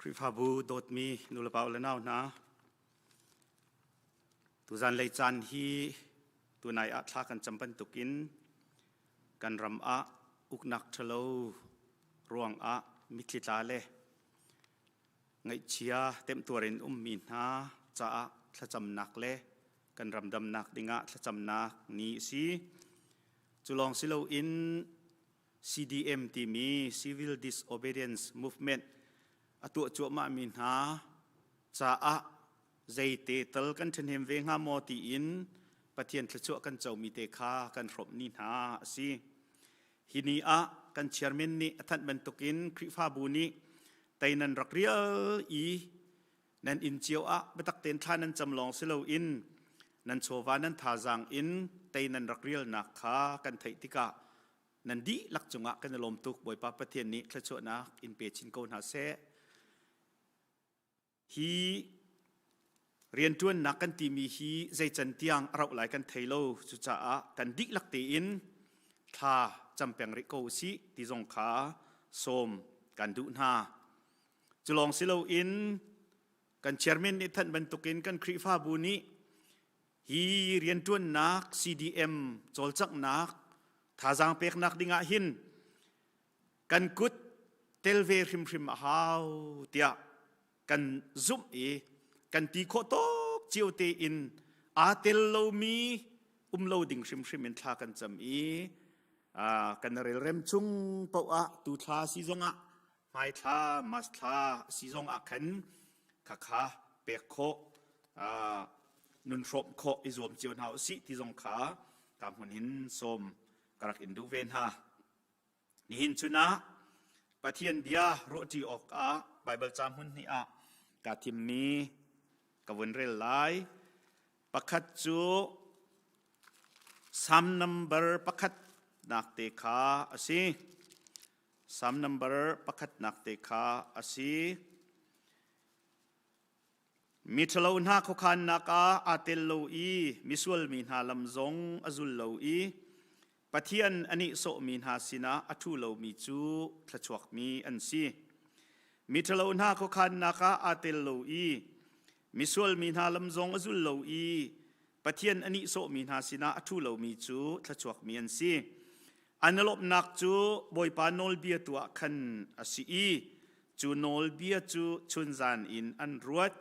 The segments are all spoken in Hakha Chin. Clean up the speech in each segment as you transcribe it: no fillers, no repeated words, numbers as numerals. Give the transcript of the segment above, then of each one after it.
Khrihfabu dawtmi nulepa le nau hna, tuzan lei caan hi tunai ah thla kan cam bantukin kan ram ah uknak ṭhalo ruangah mitthli tla le ngaihchia temtuar in ummi hna caah thlacamnak le kan ram damnak dingah thlacamnak ni a si. Cu lawng si loin CDM timi Civil Disobedience Movement a tuah cuahmahmi hna caah zeite tal kan ṭhahnem ve hnga maw tiin Pathian thluachuah kan comi te kha kan hrawmh ni hna a si. Hi ni ah kan chairman nih a thanh bantukin Khrihfabu nih tei nan rak rial i nan inn cio ah biatak tein thla nan cam lawng si loin nan chawva nan thazaang in tei nan rak rialnak kha kan theih tikah nan dihlak cungah kan i lawm tuk. Bawipa Pathian nih thluachuahnak in pe chin ko hna seh. Hi rianṭuannak kan timi hi zei can tiang a rauh lai kan thei lo. Cucaah kan dihlak tein thla cam peng rih ko usih ti zong kha sawm kan duh hna. Cu lawng si loin kan chairman nih thanh bantukin kan Khrihfabu nih hi rianṭuannak CDM cawlcanghnak thazaang peknak dingah hin kan kut tel ve hrimhrim a hau tiah kan zumh i kan ti khawh tawk cio tein aa tel lomi um lo ding hrimhrim in thla kan cam i kan relrem chung paoh ah tu thla si zongah hmai thla mas thla si zong ah khan khakha pek khawh nun hrawm khawh i zuam cio hna usih ti zong kha ka hmun in sawm ka rak in duh ve hna. Nihin chun ah Pathian bia ruahṭi awkah Baibal ca hmun hnih ah kaa thimmi ka vun rel lai. Pakhat cu Salm nambar pakhat nak te kha a si. Salm nambar pakhatnak te kha a si. Miṭhalo hna khuakhannak ah aa tel lo i misual mi hna lam zong a zul lo i Pathian a nihsawhmi hna sinah a ṭhu lomi cu thluachuakmi an si. Miṭhalo hna khuakhannak ah aa tel lo i misual mi hna lam zong a zul lo i Pathian a nihsawhmi hna sinah a ṭhu lomi cu thluachuakmi an si. An i lawmhnak cu Bawipa nawlbia tu ah khan a si i cu nawlbia cu chunzan in an ruat.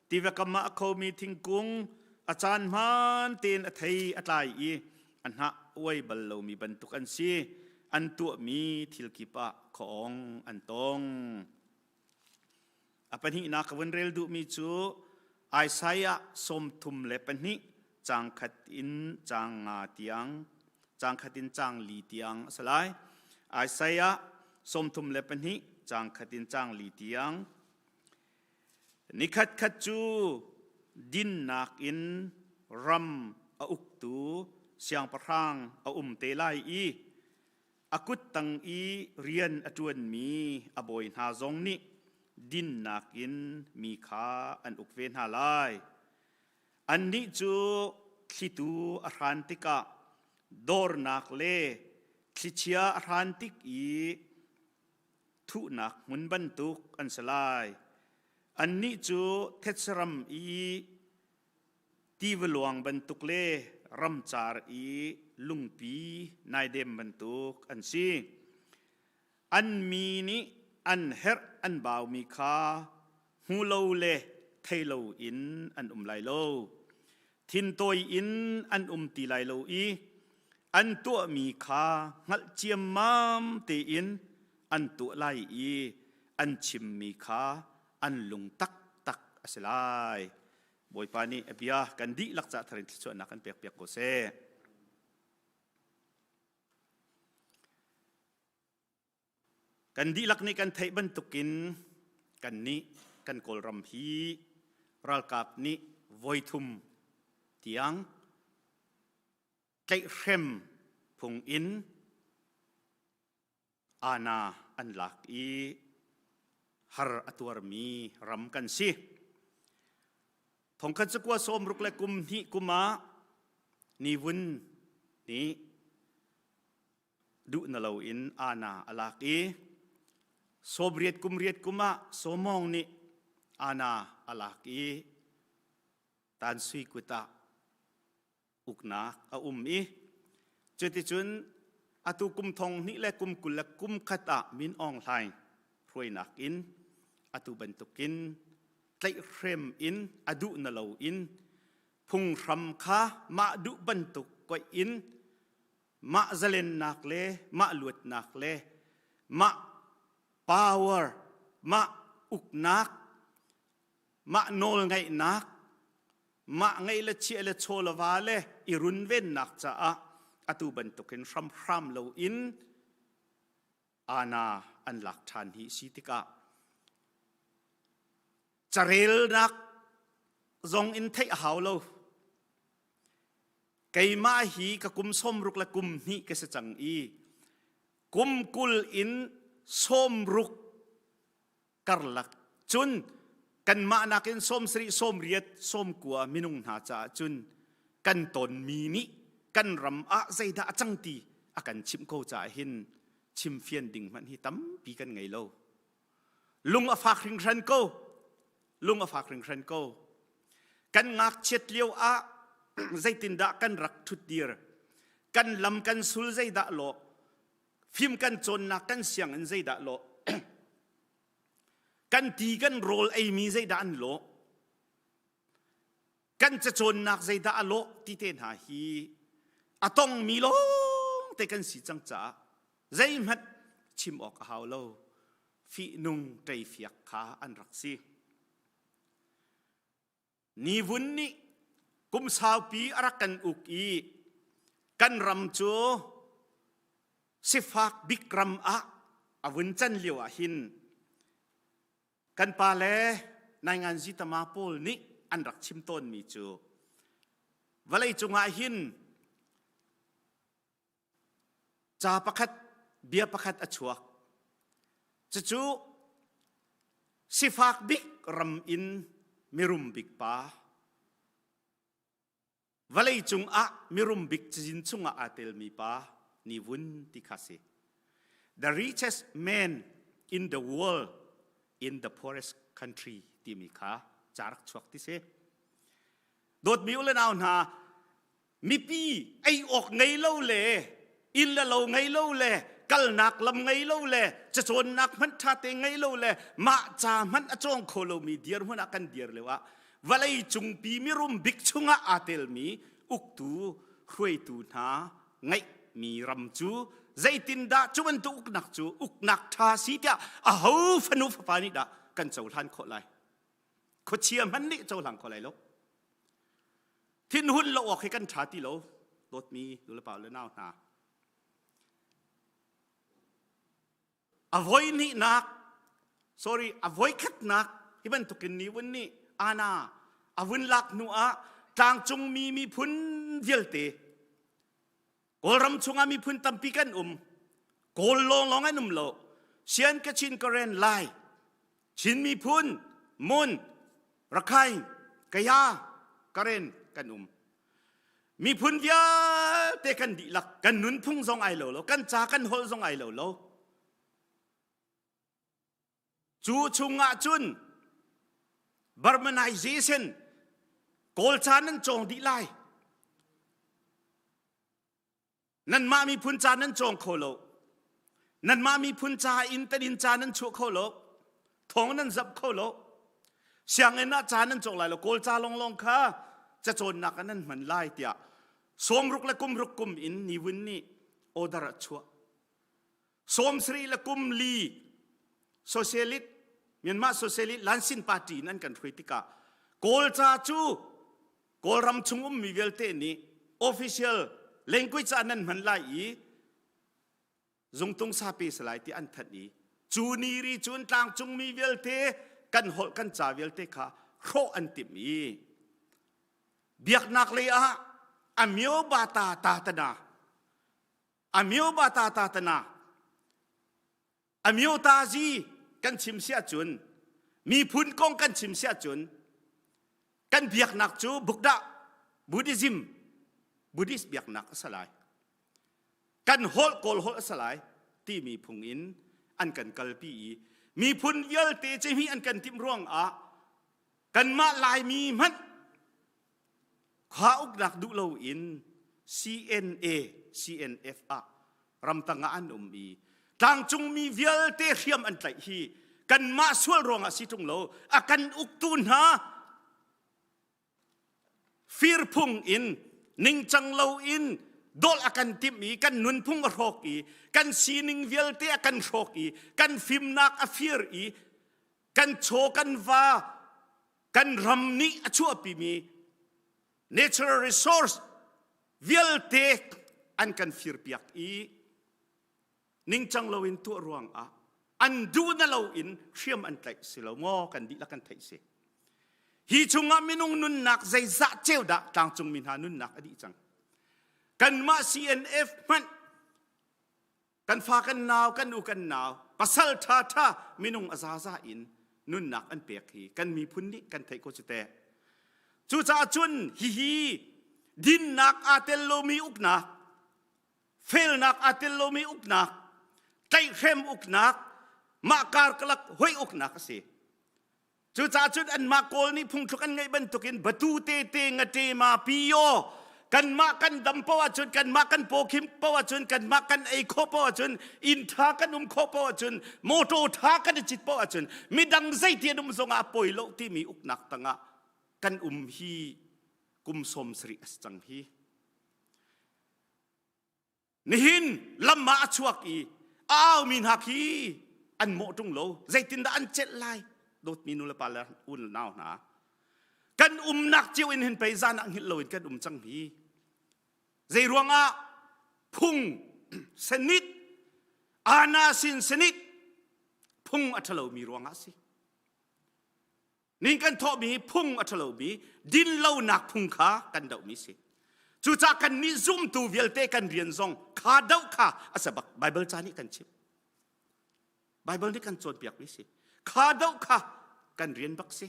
Tiva kam ah a khomi thingkung a caan hmaan tein a thei a tlai i a hnah uai bal lomi bantuk an si. An tuahmi thil kip ah khuaawng an tong. A pahnihnak ka vun rel duhmi cu Isaiah 32 caang khat in caang nga tiang, caang khat in caang li tiang a si lai. Isaiah 32 caang khat in caang li tiang. Nikhat khat cu dinnak in ram a uktu siangpahrang a um te lai i A kut tang i rian a ṭuanmi a bawi hna zong nih dinnak in mi kha an uk ve hna lai. Annih cu thlitu a hran tikah dornak le thlichia a hran tik i thuhnak hmun bantuk an si lai. Annih cu thetse ram i Tiva luang bantuk le ramcar i lungpi naidem bantuk an si. An mi nih an herh an baumi kha hmu lo le thei lo in an um lai lo. Thintawi in an um ti lai lo i an tuahmi kha hngalh ciammam tein an tuah lai i an chimmi kha an lung taktak a si lai. Bawipa nih a bia kan dihlak cah thar in thluachuahnak kan pekpiak ko seh. Kan dihlak nih kan theih bantukin kan nih kan Kawlram hi ralkap nih voithum tiang tlaihhrem phung in Ana an lak i har a tuarmi ram kan si. Thongkhat cakua sawmruk le kum hnih kum ah Nivun nih duh na loin ana a lak i Sawmriat kum riat kum ah Sawmawng nih ana a lak i Tansui kut ah uknak a um i cuticun atu kum thong hnih le kum 20 le kum khat ah Min Aung Hlaing hruainak in atu bantukin tlaihhrem in a duh na lo in phunghram kha mah duh bantuk koih in mah zalennak le mah luatnak le mah power mah uknak mah nawlngeihnak mah ngeih le chiah le chaw le va le i runvennak caah atu bantukin hramhram loin ana an lak ṭhan hi si tikah carelnak zong in theih a hau lo. Keimah hi ka kum 60 le kum hnih ka si cang i kum 20 in 60 karlak cun kanmah nakin 70 80 90 minung hna caah cun kan tonmi nih kan ram ah zeidah a cang ti a kan chimh ko caah hin chimfian ding hmanh hi tampi kan ngei lo. Lung a fak hringhran ko. Lung a fak hringhran ko. Kan ngakchiat lio ah zeitindah kan rak ṭhutdir? Kan lam kan sul zeidah lawh? Fim kan cawnnak kan sianginn zeidah lawh? Kan ti kan rawl eimi zeidah an lawh? Kan cacawnnak zeidah a lawh ti te hna hi a tongmi lawng te kan si cang caah zeihmanh chim awk a hau lo. Fihnung ṭeifiak kha an rak si. Nivun nih kum saupi a rak kan uk i kan ram cu sifak bik ram ah a vun can lio ah hin kan pa le nainganzi tama pawl nih an rak chim tawnmi cu vawlei cungah hin Ca pakhat, bia pakhat a chuak. Cucu sifak bik ram in mirum bik pa, vawlei cungah mirum bik cazin chungah aa telmi pa Ni Vun ti kha si. The richest man in the world in the poorest country timi kha ca rak chuak ti si. Dawtmi u le nau hna, mipi ei awk ngei lo le inn le lo ngei lo le kalnak lam ngei lo le cacawnnak hmanh ṭha te ngei lo le mah ca hmanh a cawng kho lomi dirhmun ah kan dir lio ah vawlei cungpi mirum bik chungah aa telmi uktu hruaitu hna ngeihmi ram cu zeitindah cu bantuk uknak cu uknak ṭha si tiah aho fanu fapa nih dah kan cohlan khawh lai khuachia hmanh nih cohlang kho lai lo Thinhun lo awk hi kan ṭha ti lo, dawtmi nulepa le nau hna. A voi hnihnak, sorry, a voi khatnak hi bantukin ni vun nih ana a vun lak hnu ah tlangcungmi miphun vialte Kawlram chungah miphun tampi kan um. Kawl lawnglawng an um lo. Sian Kachin Karen Lai, Chin miphun, Mon, Rakhine, Kaya, Karen kan um. Miphun vialte kan dihlak, kan nunphung zong ai lo lo, kan ca kan holh zong ai lo lo. Cu chungah cun Burmanization Kawlca nan cawng dih lai. Nanmah miphun ca nan cawng kho lo. Nanmah miphun ca in tanin ca nan chuah kho lo. Thawng nan zap kho lo. Sianginn ah ca nan cawng lai lo. Kawl ca longlong kha cacawnnak ah nan hman lai tiah sawmruk le kumruk kum in niwin nih order a chuah. 74 le kum li Socialist Myanmar Socialist Lansin Party in an kan hruai tikah Kawlca cu Kawlram chung ummi vialte nih official language ah nan hman lai i zungtung sape salai ti an thanh i cu ni ri cun tlangcungmi vialte kan holh kan ca vialte kha hrawh an timh i biaknak lei ah amyo bata ta tana amyo bata ta tana amyo ta zi kan chim si ahcun miphun kong kan chim si ahcun kan biaknak cu bukdah Buddhism Buddhist biaknak a si lai kan holh kawl holh a si lai timi phung in. an kan kalpi i miphun vialte cihmih an kan timh ruangah kanmah Laimi hmanh khua uknak duh loin CNA CNF ah ramtang ah an um i tlangcungmi vialte hriam an tlaih hi kanmah sual ruangah si ṭung lo a kan uktu hna Firphung in ningcang loin dawlh a kan timh i kan nunphung a hrawk i kan sining vialte a kan hrawk i kan fimnak a fir i kan chaw kan va kan ram nih a chuahpimi natural resource vialte an kan firpiak i ningcang loin tuah ruangah an duh na loin hriam an tlaih si lo maw kan dihlak kan theih si hi chungah minung nunnak zeizah ceu dah tlangcung mi hna nunnak a dih cang kanmah CNF hmanh kan fa kan nau kan u kan nau pasal tha tha minung a zaza in nunnak an pek hi kan miphun nih kan theih ko cu teh cucaah cun hihi dinnak aa tel lomi uknak felnak aa tel lomi uknak, tlaihhrem uknak, mah karkalak hoi uknak a si. Cucaah cun anmah Kawl nih phungthluk an ngeih bantukin batu te te ngate ma piyo kanmah kan dam poah ahcun kanmah kan pawkhim poah ahcun kanmah kan ei khawh poah ahcun inn ṭha kan um khawh poah ahcun motor ṭha kan i cit poah ahcun midang zeiti an um zongah a poi lo timi uknak tangah kan um hi kum 70 a si cang hi. Nihin lam ah a chuak i a aumi hna khi an mawh ṭung lo. Zeitindah an celh lai? Dawtmi nulepa le unau hna. Kan umnak cio in hin pei zan ah hngilh loin kan um cang hi. Zei ruangah phung senit ana sin senit phung a ṭhalomi ruangah a si. Ning kan thawhmi phung a ṭhalomi dinlonak phung kha kan dohmi si. Cucaah kannih zumtu vialte kan rian zong kha doh kha a si bak. Baibal ca nih kan chimh. Baibal nih kan cawnpiakmi si. Kha doh kha kan rian bak si.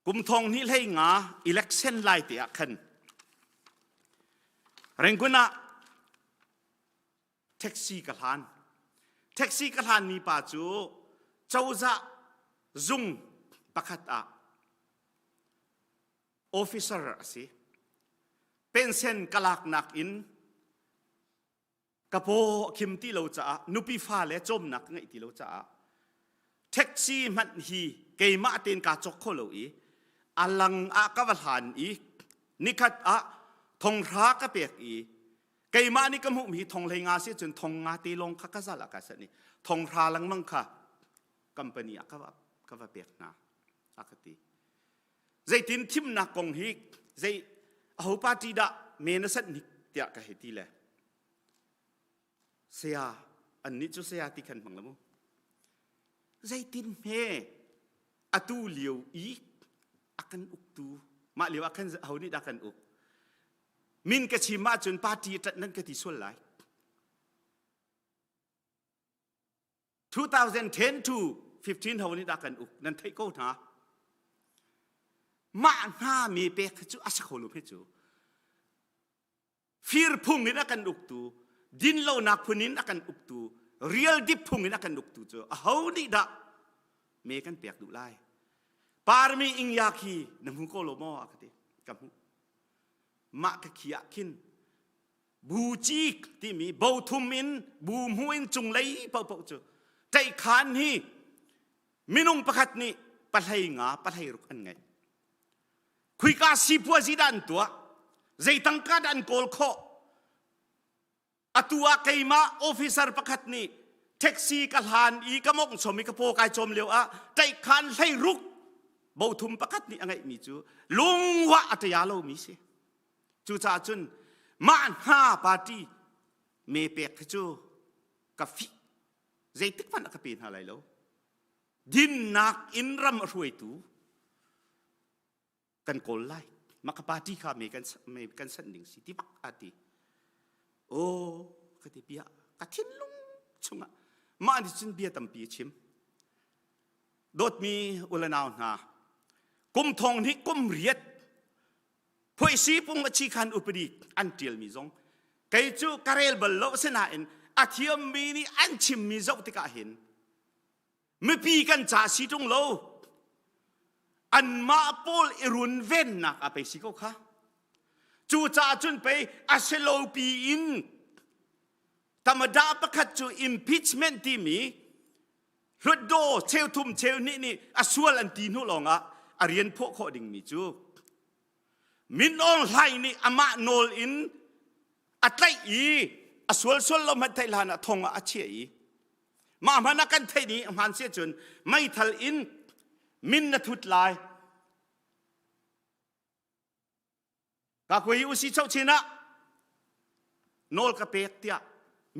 Kum thong hnih hlei nga election lai te ah khan Rangoon ah taxi ka hlan. Taxi ka hlanmi pa cu cozah zung pakhat ah officer a si. Pension ka laknak in ka paw a khim ti lo caah nupi fale cawmnak ka ngeih ti lo caah taxi hmanh hi keimah tein kaa cawk kho lo i a lang ah ka va hlan i nikhat ah thonghra ka pek i keimah nih ka hmuhmi thong hlei nga si cun thong nga te lawng kha ka zal ah ka sat i thonghra lengmang kha company ah ka va ka va pek hna a ka ti zeitin thimnak kong hi zei aho party dah me na sat hnik tiah ka hei ti le saya annih cu saya ti khan hmang la mu zeitin hme atu lio i a kan uktu mah lio ah khan ho nih dah kan uk min ka chim ahcun party ṭat nan ka ti sual lai 2010 to 15 ho nih dah kan uk nan theih ko hna mah hna mi pek cu a si kho lo phe cu fir phung in a kan uktu dinlonak phun in a kan uktu real dip phung in a kan uktu cu aho nih dah me kan pek duh lai parmi ingya khi na hmu ko lo maw a ka ti ka hmu mah ka khi ah khin bu cik timi bo thum in bu hmu in cunglei paohpaoh cu ṭaihkhan hi minung pakhat nih pahlei nga pahlei ruk an ngeih khuika sipuazi dah an tuah zei tangka dah an kawl khawh atu ah keimah officer pakhat nih taxi ka hlan i ka mong chom i ka paw kai chom lio ah ṭaihkhan hlei ruk bo thum pakhat nih a ngeihmi cu lungwah a ṭia lomi si Cucaah cun mah hna party me pek hi cu ka fih zeitik hmanh a ka pe hna lai lo. Dinnak in ram a hruaitu kan kawl lai. Mah ka party kha me kan me kan sanh ding si ti bak a ti. Aw ka ti bia ka thinlung chungah mah nih cun bia tampi a chim. Dawtmi ulanau hna kum thong hnih kum riat. Phuaisi pung a chi khan upadi an ṭialmi zong kei cu ka rel bal lo asinain a thiammi nih an chimmi zoh tikah hin mipi kan ca si ṭung lo anmah pawl i runvennak a pei si ko kha cucaah cun pei a si lo pi in tamada pakhat cu impeachment timi hlutdaw cheuthum cheuhnih nih a sual an ti hnu lawngah a rian phawh khawh dingmi cu Min Aung Hlaing nih amah nawl in a tlaih i a sual sual lo hmanh theih hlan ah thong ah a chiah i mah hmanh ah kan theih ni hmaan si cun meithal in min na thut lai ka koi usi chauchin ah nawl ka pek tiah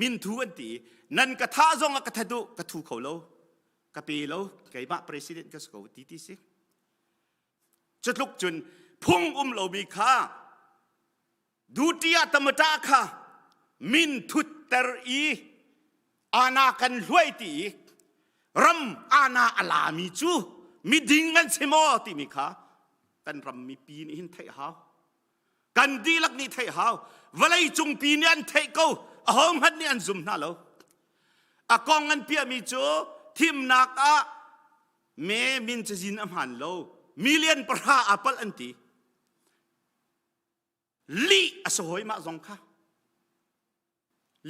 min thu an ti nan ka thah zong ah ka that u ka thu kho lo ka pe lo keimah president ka si ko ti ti si Cutluk cun phung um lomi kha duty ah tamata kha min thutter i ana kan hluai ti i ram ana a lami cu miding an si maw timi kha kan ram mipi nih hin theih hau kan dihlak nih theih hau vawlei cungpi nih an theih ko ahohmanh nih an zum hna lo a kong an piahmi cu thimnak ah Me min cazin a hmaan lo. Million pahra aa palh an ti. Lih a si hawi mah zong kha.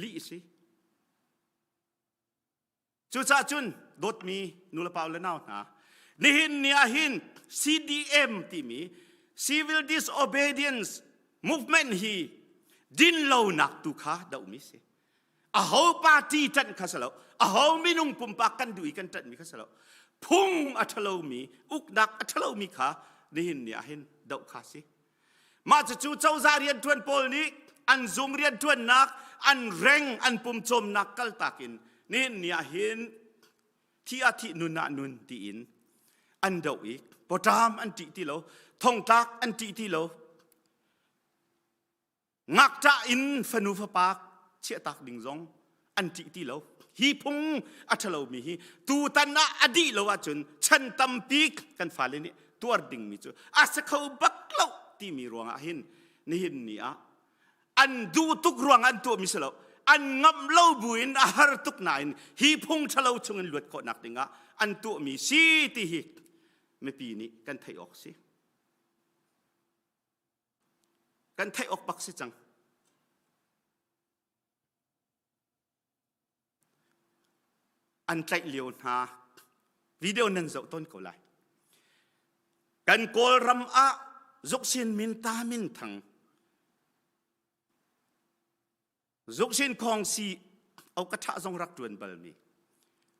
Lih a si. Cucaah cun dawtmi nulepa le nau hna, nihin ni ah hin CDM timi Civil Disobedience Movement hi dinlonak tu kha dohmi si. Aho party ṭanh kha si lo aho minung pumpak kan duh i kan ṭanhmi kha si lo phung a ṭhalomi uknak a ṭhalomi kha nihin ni ah hin doh kha si mah cucu cozah rianṭuan pawl nih an zung rianṭuannak an reng an pumcawmnak kaltak in nihin ni ah hin thi ah thih nun ah nun tiin an doh i pawṭam an ṭih ti lo thongtlak an ṭih ti lo Ngakṭah in fanu fapa chiahtak ding zong an ṭih ti lo. Hi phung a ṭhalomi hi tutan ah a dih lo ahcun chan tampi kan fale nih tuar dingmi cu a si kho bak lo timi ruangah hin nihin ni ah an duh tuk ruang an tuahmi si lo an ngamh lo buin a har tuk nain hi phung ṭhalo chungin luat khawhnak dingah an tuahmi si ti hi mipi nih kan theih awk si. Kan theih awk bak si cang. An tlaih lio hna video nan zoh tawn ko lai. Kan Kawlram ah zuksin min ta min thang Zuksin khawngsi au ka ṭha zong rak ṭuan balmi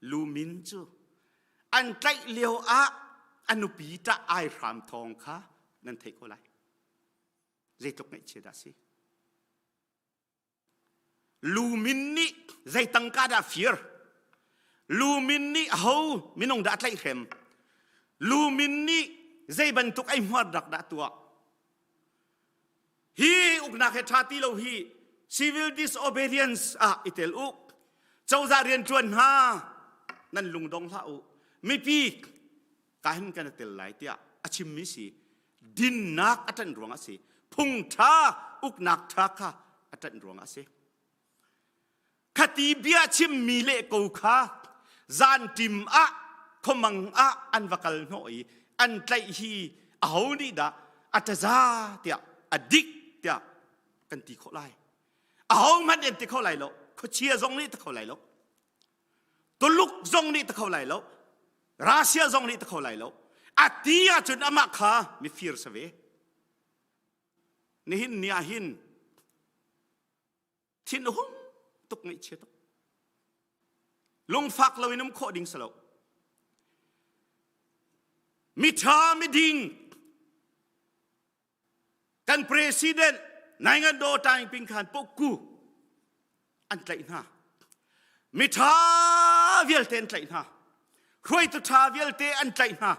Lumin cu an tlaih lio ah a nupi ṭah ai hram thawng kha nan theih ko lai. Zeitluk ngaihchia dah si. Lumin nih zei tangka dah fir? Lumin nih ho minung dah tlaihhrem? Lumin nih zei bantuk ei hmuar dak dah tuah? Hi uknak he ṭha ti lo hi civil disobedience ah i tel u. Cozah rianṭuan hna nan lungdong hlah u. Mipi ka hin kan i tel lai tiah a chimmi si. Dinnak a ṭanh ruangah a si. Phung ṭha, uknak ṭha kha a ṭanh ruangah a si. Khati bia chimmi le ko kha zanṭim ah khuamang ah an va kal hnawh i an tlaih hi aho nih dah a ṭaza tiah a dik tiah kan ti khawh lai. Aho hmanh an ti kho lai lo. Khuachia zong nih ti kho lai lo. Tuluk zong nih ti kho lai lo. Russia zong nih ti kho lai lo. A ti ahcun amah kha mifir si ve. Nihin ni ah hin thin a hung tuk ngaihchia tuk lungfak loin um khawh ding si lo miṭha miding kan president Naingando Taing Ping Khan Pokku an tlaih hna miṭha vialte an tlaih hna hruaitu ṭha vialte an tlaih hna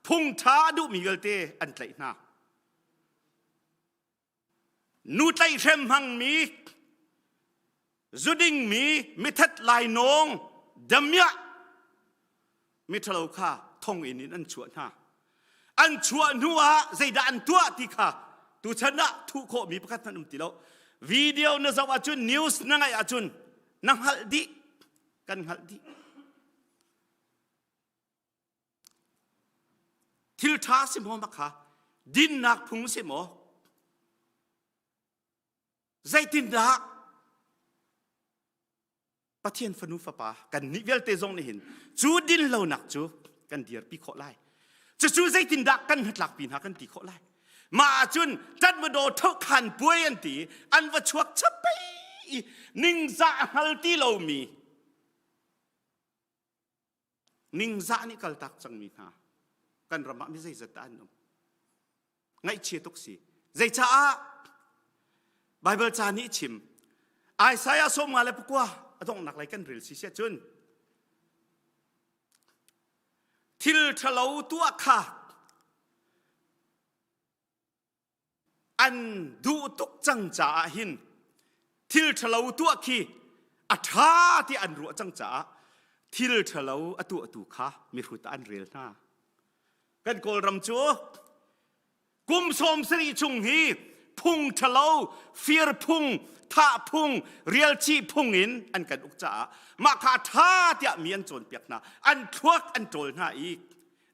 phung ṭha a duhmi vialte an tlaih hna Nu tlaihhrem hmangmi, zudingmi, mithat lainawng, damiah miṭhalo kha thonginn in an chuah hna. An chuah hnu ah zeidah an tuah ti kha Tuchan ah thuh khawhmi pakhat hmanh um ti lo. Video na zoh ahcun news na ngaih ahcun na hngalh dih. Kan hngalh dih. Thil ṭha si maw makha? Dinnak phung si maw? Zeitindah Pathian fanu fapa kan nih vialte zong nih hin cu dinlonak cu kan dirpi khawh lai. Cucu zeitindah kan hnatlakpi hna kan ti khawh lai. Mah ahcun ṭatmadaw thokhan puai an ti an va chuak chapei i ningzah a hngal ti lomi ningzah nih kaltak cangmi hna kan ram ah mi zeizat dah an um ngaihchia tuk si zeicaah Bible ca nih chim Isaiah sawm nga le pakua a donghnak lei kan rel si siah cun thil ṭhalo tuah kha an duh tuk cang caah hin thil ṭhalo tuah khi a ṭha ti an ruah cang caah thil ṭhalo a tuahtu kha mihrut ah an rel hna. Kan Kawlram cu kum 70 chung hi phung ṭhalo, fir phung, thah phung, rialchih phung in an kan uk caah mah kha a ṭha tiah mi an cawnpiak hna, an thluak an ṭawl hna i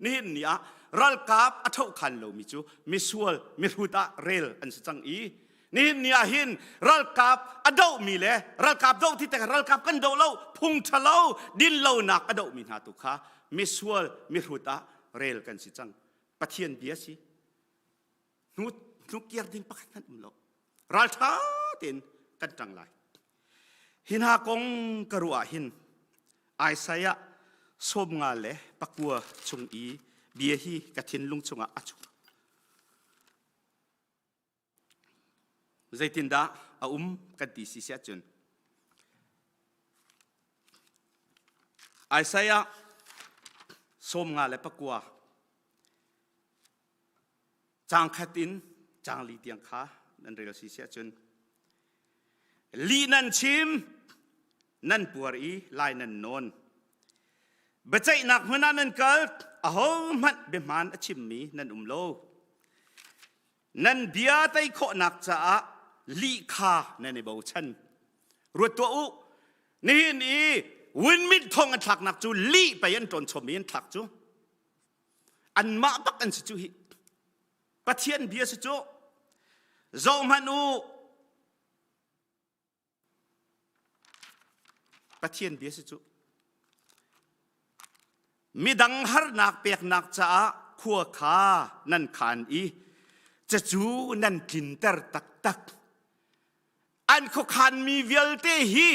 Nihin ni ah ralkap a ṭhohkhan lomi cu misual mihrut ah rel an si cang i nihin ni ah hin ralkap a dohmi le ralkap doh ti tikah ralkap kan doh lo phung ṭhalo dinlonak a dohmi hna tu kha misual mihrut ah rel kan si cang. Pathian bia si. Hnu hnu kiar ding pakhat hmanh um lo. Ralṭha tein kan ṭang lai. Hi hna kong ka ruah ah hin Isaiah 50 le pakua chung i bia hi ka thinlung chungah a chuak. Zeitindah a um kan ti si siah cun Isaiah 50 le pakua Caang khat in caang li tiang kha nan rel si siah cun lih nan chim nan puar i lai nan nawn biaceihnak hmun ah nan kal ahohmanh biahmaan a chimmi nan um lo nan bia tei khawhnak caah lih kha nan i bochan ruat tuah u nihin i winmit thong an thlaknak cu lih pei an ṭawn chom i an thlak cu Anmah bak an si cu hi. Pathian bia si cu. Zohhmanh u. Pathian bia si cu. Midang harnak peknak caah khua kha nan khan i cacu nan tlinter taktak. An khuakhanmi vialte hi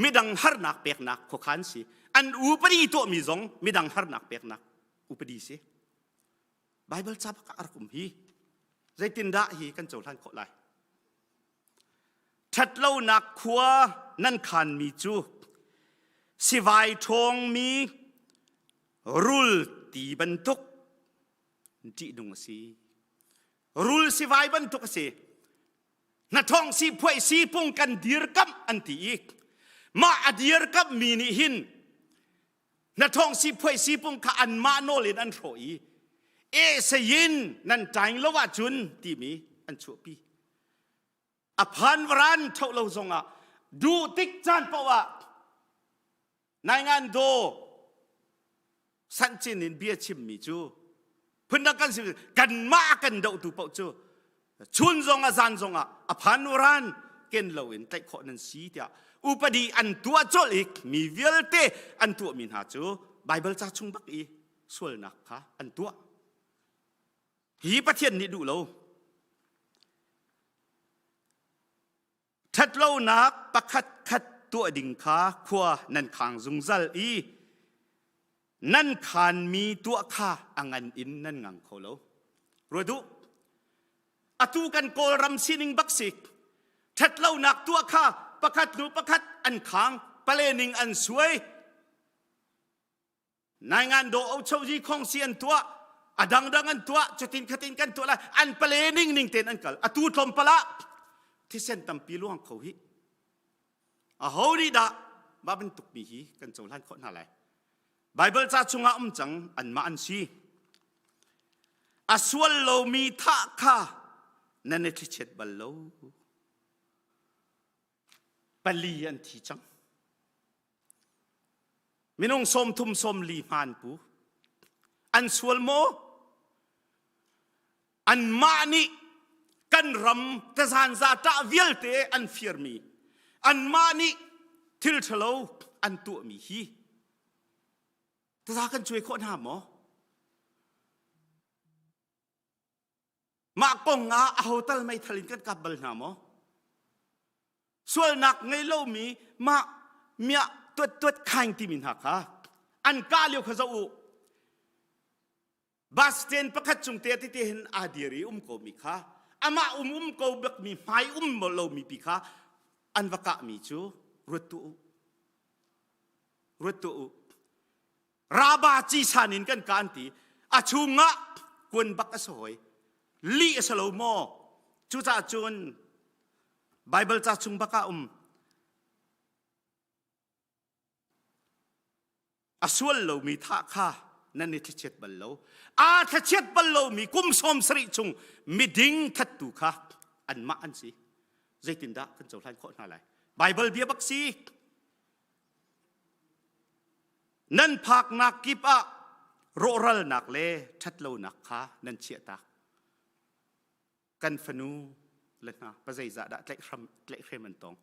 midang harnak peknak khuakhan si. An upadi tuahmi zong midang harnak peknak upadi si. Bible ca bak ah a rak um hi. Zeitindah hi kan cohlan khawh lai? Ṭhatlonak khua nan khanmi cu sivai ṭhawngmi rul ti bantuk ṭihnung a si. Rul sivai bantuk a si. Hnathawng si phuai si pung kan dirkamh an ti i mah a dirkamh mi nih hin hnathawng si phuai si pung kha anmah nawl in an hrawh i e sayin nan ṭaing lo ahcun timi an chuahpi. A phan varan ṭhoh lo zongah duh tik caan paoh ah Naingan daw sanchin in bia chimmi cu phundang kan si kanmah a kan dohtu paoh cu chun zongah zan zongah a phan uran ken loin tlaih khawh nan si tiah upadi an tuah colh i mi vialte an tuahmi hna cu Bible ca chung bak i sualnak kha an tuah hi Pathian nih duh lo Ṭhatlonak pakhatkhat tuah ding kha khua nan khang zungzal i nan khaanmi tuah kha a ngan in nan ngang kho lo. Ruat u, atu kan Kawlram sining bak si. Ṭhatlonak tuah kha pakhat hnu pakhat an khang, palening an suai, Naingan do o chozi khong si an tuah a dangdang an tuah cutin khatin kan tuah lai an pale ning ning ten an kal atu tlawmpal ah thisen tampi luang kho hi a ho nih dah mah bantuk mi hi kan cohlan khawh hna lai Bible ca chungah um cang anmah an si a sual lomi thah kha. Nan i thlichiat bal lo. Pali an thi cang. Minung 30 sawmli hma an pu. An sual maw? Anmah nih kan ram tazanza ṭah vialte an firmi, anmah nih thil ṭhalo an tuahmi hi taza kan cuai khawh hna maw? Mah kong ah aho tal meithal in kan kap bal hna maw? Sualnak ngei lomi mah miah tuat tuat khaing timi hna kha an kah lio kha zoh u. Bus stand pakhat cung te tete hin aa dir i um ko mi kha amah um um ko bak mi hmai um lomi pi kha an va kah mi cu ruat tu u. Ruat tu u. Raba cisan in kan ka an ti. A chungah kuan bak a si hoi. Lih a si lo maw? Cucaah cun Bible ca chung bak ah um a sual lomi thah kha nan i thlachiat bal lo. Aa thlachiat bal lomi kum 70 chung miding thattu kha anmah an si. Zeitindah kan cohlan khawh hna lai? Bible bia bak si. Nan phaknak kip ah rawhralnak le ṭhatlonak kha nan chiahtak. Kan fanu le hna pazeizah dah tlaihhram tlaihhrem an tong.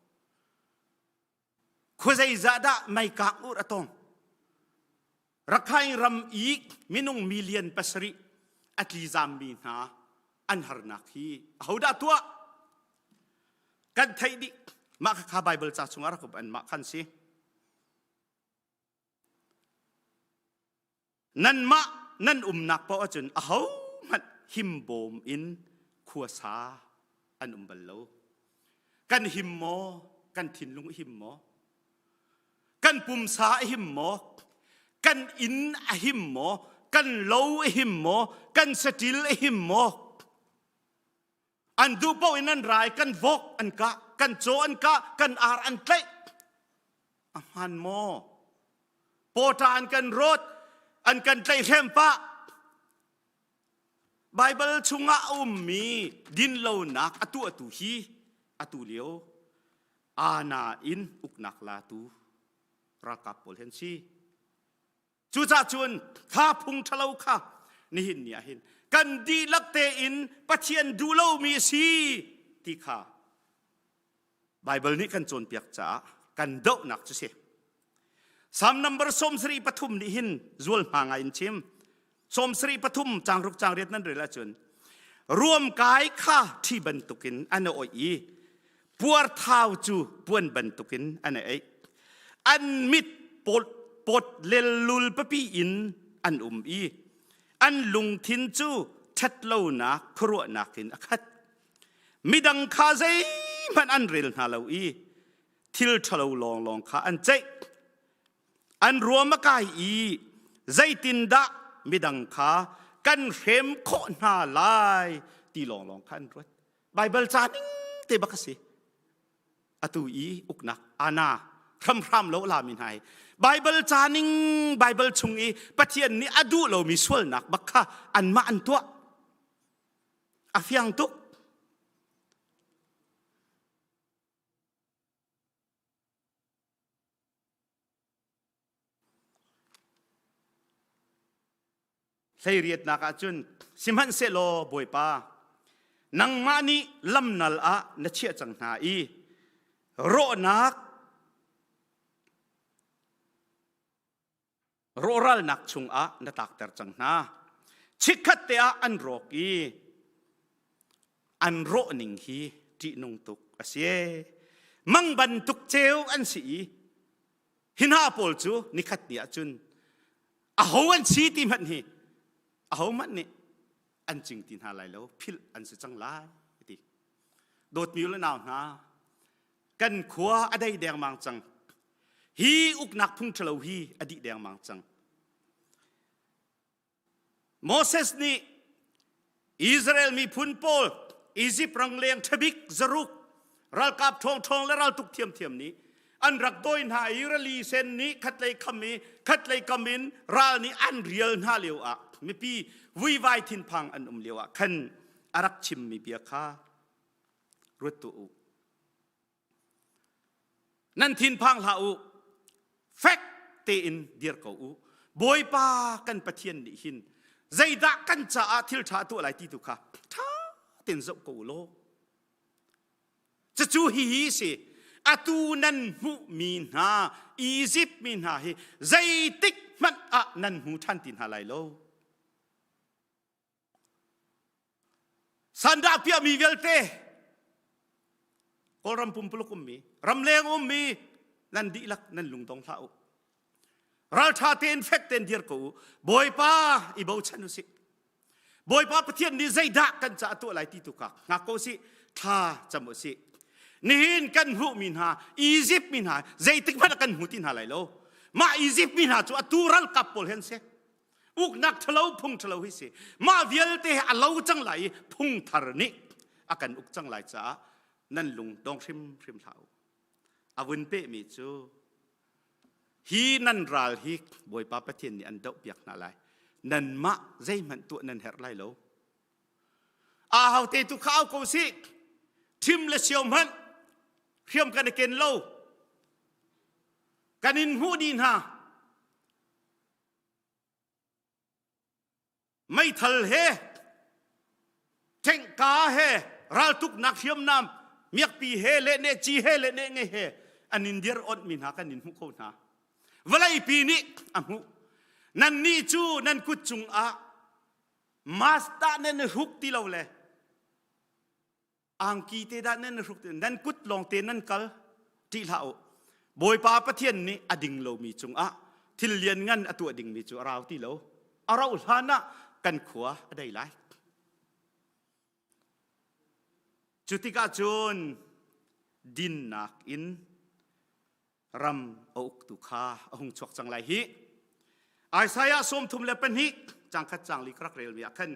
Khuazeizah dah meikang ur a tong. Rakhine ram i minung million pasarih a tlizammi hna an harnak hi ahodah tuah? Kan theih dih. Mah kha Bible ca chungah rak um an mah khan si. Nanmah nan umnak paoh ahcun ahohmanh himbawm in khuasa an um bal lo. Kan him maw? Kan thinlung a him maw? Kan pumsa a him maw? Kan inn a him maw? Kan lo a him maw? Kan saṭil a him maw? An duh paoh in an rai, kan vok an kah, kan caw an kah, kan ar an tlaih. A hmaan maw? Pawṭa an kan rawt, an kan tlaihhrem pah. Baibal chungah a ummi dinlonak a tuahtu hi atu lio ana in uknak latu ralkap pawl hi an si. Cucaah cun kha phung ṭhalo kha nihin ni ah hin kan dihlak tein Pathian duh lomi a si ti kha Baibal nih kan cawnpiak caah kan dohnak cu si. Salm number 73 nih hin zualhma ngai in chim. 73 caang ruk caang riat nan rel ahcun ruamkai kha ṭhi bantukin an oih i puarthau cu puan bantukin an eih. An mit pawt, pawt lellul papi in an um i an lungthin cu ṭhatlonak khuaruahnak in a khat. Midang kha zeihmanh an rel hna lo i thil ṭhalo lawnglawng kha an ceih. An ruam a kai i zeitindah midang kha kan hrem khawh hna lai ti lawnglawng kha an ruat. Baibal ca ning te bak a si. Atu i uknak ana hramhram lo lami hna hi Baibal ca ning Baibal chung i Pathian nih a duh lomi sualnak bak kha anmah an tuah. A fiang tuk. Hleiriatnak ah cun sihmanhsehlaw Bawipa nangmah nih lamnal ah na chiah cang hna i rawhnak rawhralnak chungah na tlakter cang hna. Chikkhat te ah an rawk i an rawh ning hi ṭihnung tuk a si. Mang bantuk ceu an si i hi hna pawl cu nikhat ni ah cun aho an si ti hmanh hi aho hmanh nih an cing ti hna lai lo philh an si cang lai ti dawtmi le nau hna kan khua a dei dengmang cang hi uknak phung ṭhalo hi a dih dengmang cang Moses nih Israel miphun pawl Izipt rangleng ṭhabik zaruk ralkap ṭhawngṭhawng le raltuk thiamthiam nih an rak dawi hna i rili sen nih khatlei kham i khatlei kam in ral nih an rial hna lio ah mipi vuivai thinphang an um lio ah khan a rak chimmi bia kha. Ruat tuah u. Nan thinphang hlah u. Fek tein dir ko u. Bawipa kan Pathian nih hin zeidah kan caah thil ṭha a tuah lai ti tu kha ṭha tein zoh ko u law. Cucu hihi si atu nan hmuhmi hna Izipt mi hna hi zeitik hmanh ah nan hmu ṭhan ti hna lai lo. Sandah piahmi vialte Kawlram pumpuluk ummi, ramleng ummi nan dihlak nan lungdong hlah u. Ralṭha tein fek tein dir ko u. Bawipa i bochan u sih. Bawipa Pathian nih zeidah kan caah tuah lai ti tu kha hngak ko sih, thla cam u sih. Nihin kan hmuhmi hna Izipt mi hna zeitik hmanh ah kan hmu ti hna lai lo. Mah Izipt mi hna cu atu ralkap pawl hen si. Uknak ṭhalo phung ṭhalo hi si. Mah vialte hi a lo cang lai i phung thar nih a kan uk cang lai caah nan lung dong hrimhrim hlah u. A vun pehmi cu hi nan ral hi Bawipa Pathian nih an dohpiak hna lai. Nanmah zeihmanh tuah nan herh lai lo. Aa te tu kha au ko sih. Ṭhim le sio hmanh hriam kan i ken lo. Kan in hmuh dih hna. Meithal he ṭengka he raltuknak hriamnam miakpi he le ne ci he le ne nge he an in dir onh mi hna kan in hmuh ko hna. Vawleipi nih a hmuh. Nannih cu nan kut cungah mask dah nan i hruk ti lo le Angki te dah nan hruk nan kut lawng te nan kal ṭih hlah u. Bawipa Pathian nih a ding lomi cungah thil lianngan a tuah dingmi cu a rau ti lo. A rauh hlan ah kan khua a dei lai. Cu tikah cun dinnak in ram a uktu kha a hung chuak cang lai hih. Isaiah 32 cang khat cang li ka rak relmi ah khan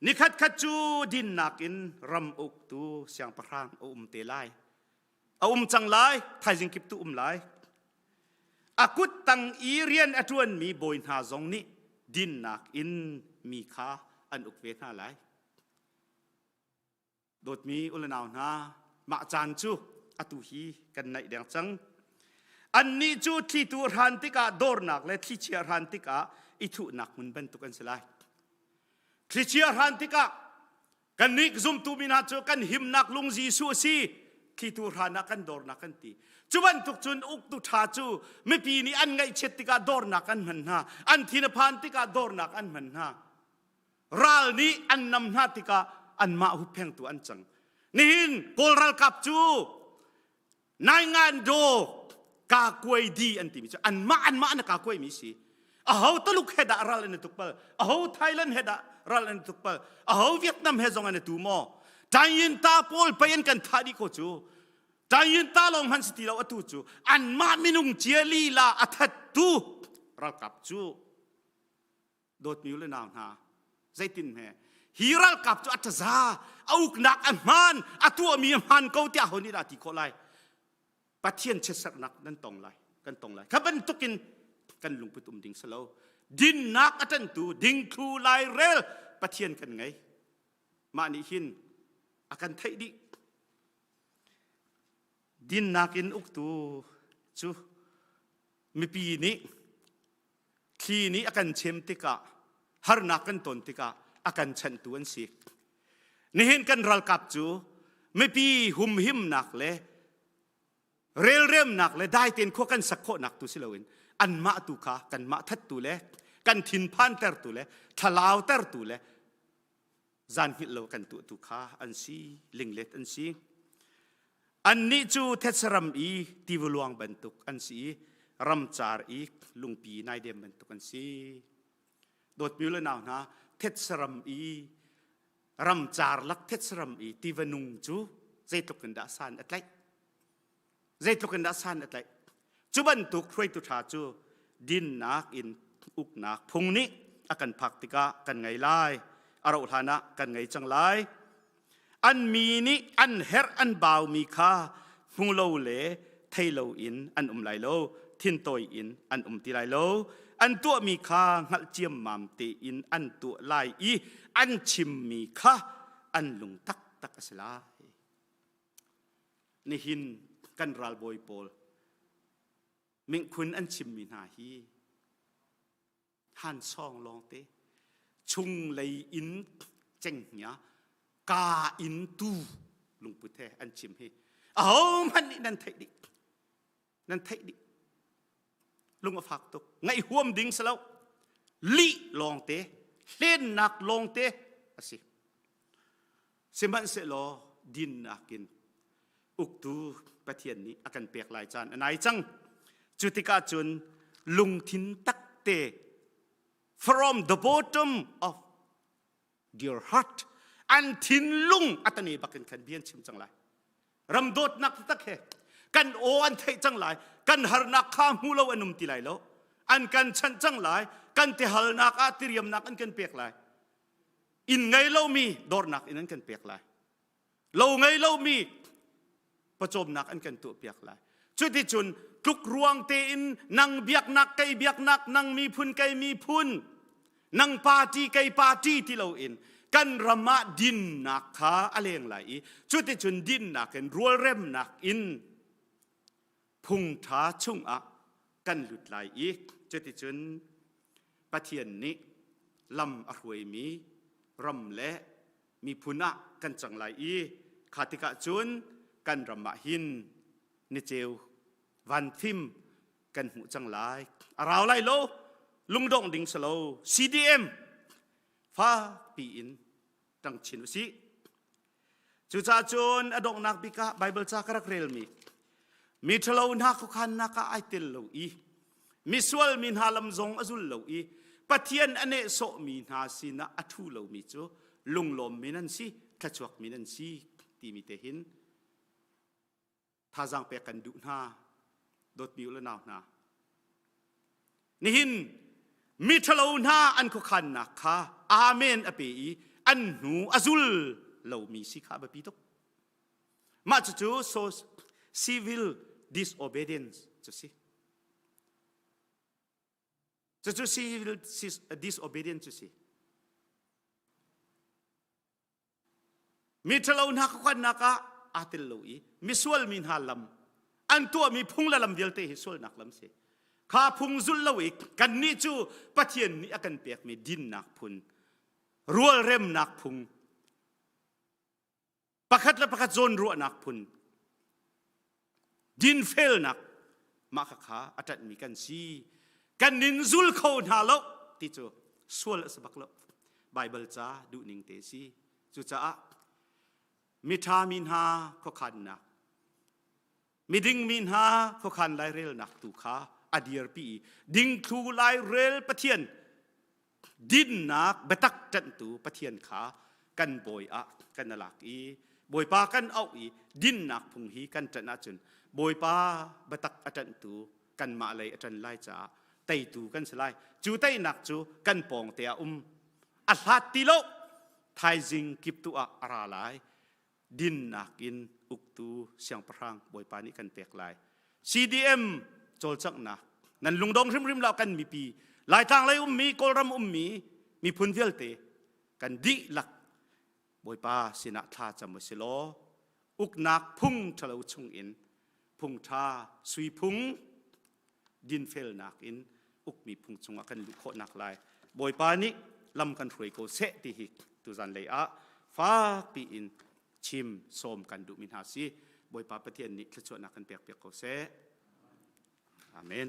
nikhat khat cu dinnak in ram uktu siangpahrang a um te lai. A um cang lai, thaizing kip tu um lai. A kut tang i rian a ṭuanmi bawi hna zong nih dinnak in mi kha an uk ve hna lai. Dawtmi u le nau hna, mah caan cu atu hi kan naih deng cang. Annih cu thlitu hran tikah dornak le thlichia hran tikah i thuhnak hmun bantuk an si lai. Thlichia hran tikah kannih zumtu mi hna cu kan himnak lung Jesuh a si. Thlitu hran ah kan dornak kan ti. Cu bantuk cun uktu ṭha cu mipi nih an ngaihchiat tikah dornak an hman hna. An thin a phan tikah dornak an hman hna. Ral nih an nam hna tikah anmah hupphengtu an cang. Nihin Kawl ralkap cu Naingan Do kakuai di an timi cu anmah anmah an kakuai mi si. Aho Taluk he dah ral an i tuk bal? Aho Thailand he dah ral an i tuk bal? Aho Vietnam he zong an i tu maw? Tayin ta pawl pei an kan thah dih ko cu. Tayin ta lawng hman si ti lo atu cu anmah minung cia lila a thattu ralkap cu Dawtmi u le nau hna, zeitin hme hi ralkap cu a ṭaza, a uknak a hmaan, a tuahmi a hmaan ko tiah ho nih dah ti khawh lai? Pathian chiatserhnak nan tong lai, kan tong lai. Kha bantukin kan lungput um ding si lo. Dinnak a ṭantu dingthlu lairel Pathian kan ngei. Mah nih hin a kan theih dih. Dinnak in uktu cu mipi nih Thli nih a kan chem tikah harnak kan ton tikah a kan chanhtu an si. Nihin kan ralkap cu mipi humhimnak le relremnak le dai tein khua kan sak khawhnak tu si loin anmah tu kha kanmah thattu le kan thinphan tertu le thlalau tertu le zan hngilh lo kan tuahtu kha an si linglet an si annih cu thetsaram i tivaluang bantuk an si i ramcar i lungpi naidem bantuk an si dawtmi le nau hna thetsaram i ramcar lak thetsaram i tiva nung cu zeitluk in dah san a tlaih Zeitluk in dah san a tlaih. Cu bantuk hruaitu ṭha cu dinnak in uknak phung nih a kan phak tikah kan ngei lai. A rauh hlan ah kan ngei cang lai. An mi nih an herh an baumi kha hmu lo le thei lo in an um lai lo, thintawi in an um ti lai lo. An tuahmi kha hngalh ciammam tein an tuah lai i an chimmi kha an lung taktak a si lai. Nihin kan ralbawi pawl mingkhun an chimmi hna hi han sawng lawngte chunglei in cenghngia ka in tu lungput he an chim hi ahohmanh nih nan theih dih nan theih dih lung a fak tuk ngaih huam ding si lo lih lawngte hlennak lawngte a si sihmanhsehlaw dinnak in uktu Pathian nih a kan pek lai caan a nai cang cu tikah cun lungthin takte from the bottom of their heart an thinlung a tane bakin khan bia an chim cang lai ram dawtnak taktak he kan aw an theih cang lai kan harnak kha hmu lo an um ti lai lo an kan chanh cang lai kan tihalnak ah tiriamnak an kan pek lai inn ngei lomi dornak in an kan pek lai lo ngei lomi pawcawmnak an kan tuahpiak lai cuticun tlukruang tein nang biaknak kei biaknak nang miphun kei miphun nang party kei party ti loin kan ram ah dinnak kha a leng lai i cuticun dinnak in rualremnak in phungṭha chungah kan lut lai i cuticun Pathian nih lam a hruaimi ram le miphun ah kan cang lai i kha tikah cun kan ram ah hin niceu vanfim kan hmuh cang lai a rau lai lo lungdong ding si lo CDM fakpi in ṭang chin usih cucaah cun a donghnak bik ah Bible ca ka rak relmi mi ṭhalo hna khuakhannak ah ai tel lo i misual mi hna lam zong a zul lo i Pathian a nehsawhmi hna sinah a ṭhu lomi cu lunglawmmi nan si thluachuakmi nan si timi te hin thazaang pek kan duh hna dawtmi u le nau hna nihin mi ṭhalo hna an khuakhannak kha amen a pe i an hnu a zul lomi si kha a biapi tuk mah cucu so civil disobedience cu si cucu civil disobedience cu si Mi ṭhalo hna khuakhannak ah aa tel lo i misual mi hna lam an tuahmi phung le lam vialte hi sualnak lam si. Kha phung zulh lo i kannih cu Pathian nih a kan pekmi dinnak phun, rualremnak phung, pakhat le pakhat zawnruahnak phun, dinfelnak mah khakha a ṭanhmi kan si kan nin zul kho hna lo ti cu sual a si bak lo Bible ca duhning te si cucaah miṭha mi hna khuakhannak miding mi hna khuakhan lairelnak tu kha a dirpi i dingthlu lairel Pathian dinnak biatak ṭanhtu Pathian kha kan bawi ah kan lak i Bawipa kan auh i dinnak phung hi kan ṭanh ahcun Bawipa biatak a ṭanhtu kanmah lei a ṭan lai caah teitu kan si lai. Cu teinak cu kan pawng te ah um. A hlat ti lo thaizing kip tu ah a ra lai. Dinnak in uktu siangpahrang Bawipa nih kan pek lai. CDM cawlcanghnak nan lungdong hrimhrim lo kan mipi Laitlang lei ummi Kawlram ummi miphun vialte kan dihlak Bawipa sinah thla cam u si law uknak phung ṭhalo chungin phung ṭha sui phung dinfelnak in ukmi phung chungah kan luh khawhnak lai Bawipa nih lam kan hruai ko seh ti hi tuzan lei ah fakpi in chim sawm kan duhmi hna si Bawipa Pathian nih thluachuahnak kan pek piak ko seh. Amen.